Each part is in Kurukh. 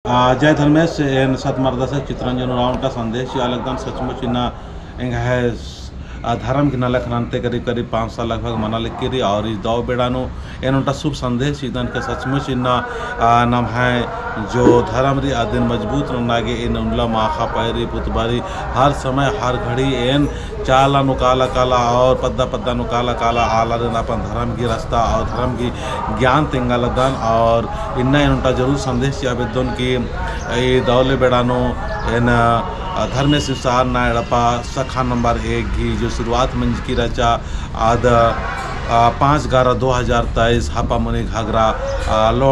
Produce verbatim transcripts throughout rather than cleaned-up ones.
आ, जय धर्मेस, एन सतमरदस चितरंजन उराँव ओन्टा संदेश चिआ लगदन। सचमुच इन्ना एंग्है, आ, धर्म गही नलख नन्ते करीब करीब पाँच साल लगभग मना लगी रई और ई दव बेड़ा नू एन ओन्टा शुभ संदेश चिअदन के सचमुच इन्ना, आ, नम्है जो धर्म रई अदिन मजबूत नन्ना गे एन उल्ला माख़ा पैरी पुतबारी हर समय हर घड़ी एन चाला नू काला काला और पद्दा पद्दा नू काला काला आलारिन अपन धर्म गही रस्ता और धर्म गही ज्ञान तेंगा लगदन। और इन्ना एन ओन्टा जरूर संदेश चिआ बेद्दन कि ई दवले बेड़ा नू एन, अ, धर्मेस सरना एड़पा शाखा नंबर एक गही जो शुरुआत मंजकी रहचा आद, अ, पाँच ग्यारह दो हज़ार तेईस हापामुनी घाघरा, अ, लो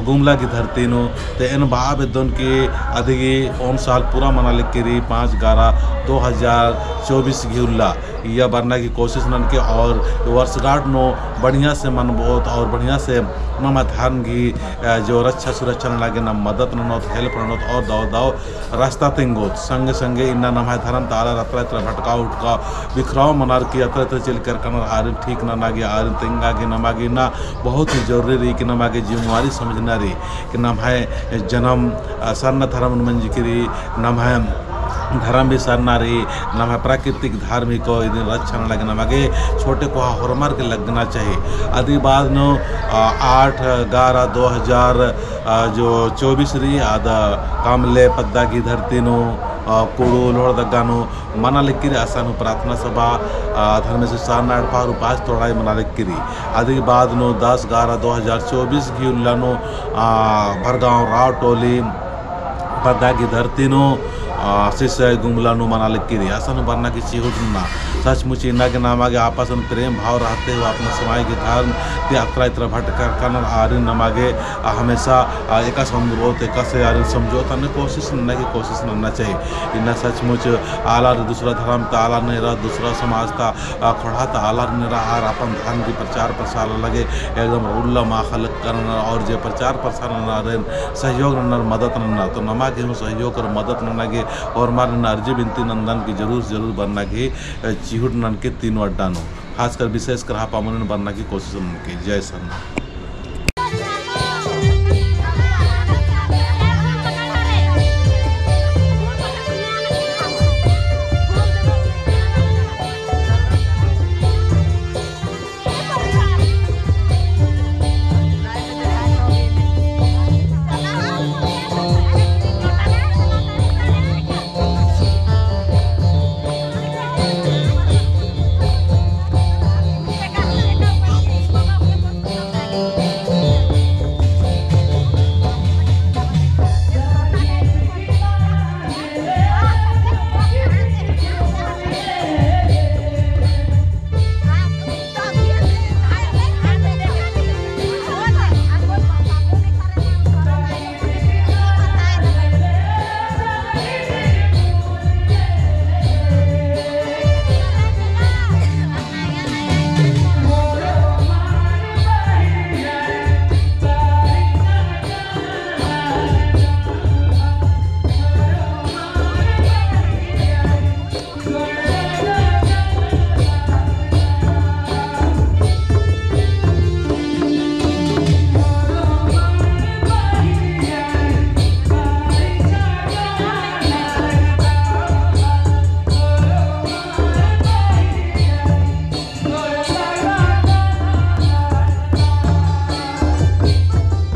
गुमला गही धरती नू ते एन बआ बेद्दन कि अदिगी ओन साल पूरा मना लगी रई पाँच ग्यारह दो हज़ार चौबीस गही उल्ला इया बरना गही कोशिश ननके और वर्षगांठ नू बढ़िया से मनबओत और बढ़िया से नम्है धर्म गही, अ, जो रक्षा सुरक्षा नना गे नाम मदद ननोत, help ननोत और दव दव रस्ता तेंगोत। संगे संगे इन्ना नम्है धर्म ता आलर अतरा इतरा भटका उटका बिखराव मनर की अतरा इतरा चेल केरकनर आरिन ठीक नना गे आरिन तेंगा गे नमा गे इन्ना बहुत ही जरूरी रई कि नमा गे जिम्मेवारी समझना रई कि नम्है जनम, अ, सरना धर्म नू मंजकी रई, नम्है धर्म भी सरना रई, नम्है प्राकृतिक धर्म ही को इदिन रक्षा नना गे नमा गे छोटे कोहा होरमर गे लगना चाही। अदी बाद नू, अ, आठ ग्यारह दो हज़ार, अ, जो चौबीस रई, आद कामले पद्दा गही धरती नू, अ, कुड़ू लोहरदगा नू मना लगी रई असन हूँ प्रार्थना सभा, अ, धर्मेस सरना एड़पा और उपास तोड़ाई मना लगी रई। अदी बाद नू दस ग्यारह दो हज़ार चौबीस गही उल्ला नू, अ, भरगांव राव टोली पद्दा गही धरती नू, अ, सिसई गुमला नू मना लगी रई। असन हूँ बरना गे चिहुट नना। सचमुच इन्ना गे नमा गे आपस में प्रेम भाव रहते हुए अपना समाज गही धर्म ती अतरा इतरा भटका केरकनर आरिन नमा गे, अ, हमेशा, अ, एकासे अनुरोध, एकासे आरिन समझौता नना कोशिश नना गे कोशिश नना चाही। इन्ना सचमुच आलर दूसरा धर्म ता आलर नेरा, दूसरा समाज ता, अ, ख़ोंड़हा ता आलर नेरा आर अपन धर्म गही प्रचार प्रसार लगे एकदम उल्ला माख़ा लगनर और जे प्रचार प्रसार नना आरिन सहयोग ननर मदद ननर तो नमा गे हूँ सहयोग और मदद नना गे होरमर नू अर्जी बिनती नन्दन कि जरूर जरूर बरना गे, अ, चिहुट ननके तीनों अड्डा नू खासकर विशेषकर हापामुनी नू बरना गे कोशिश ननके। जय सरना।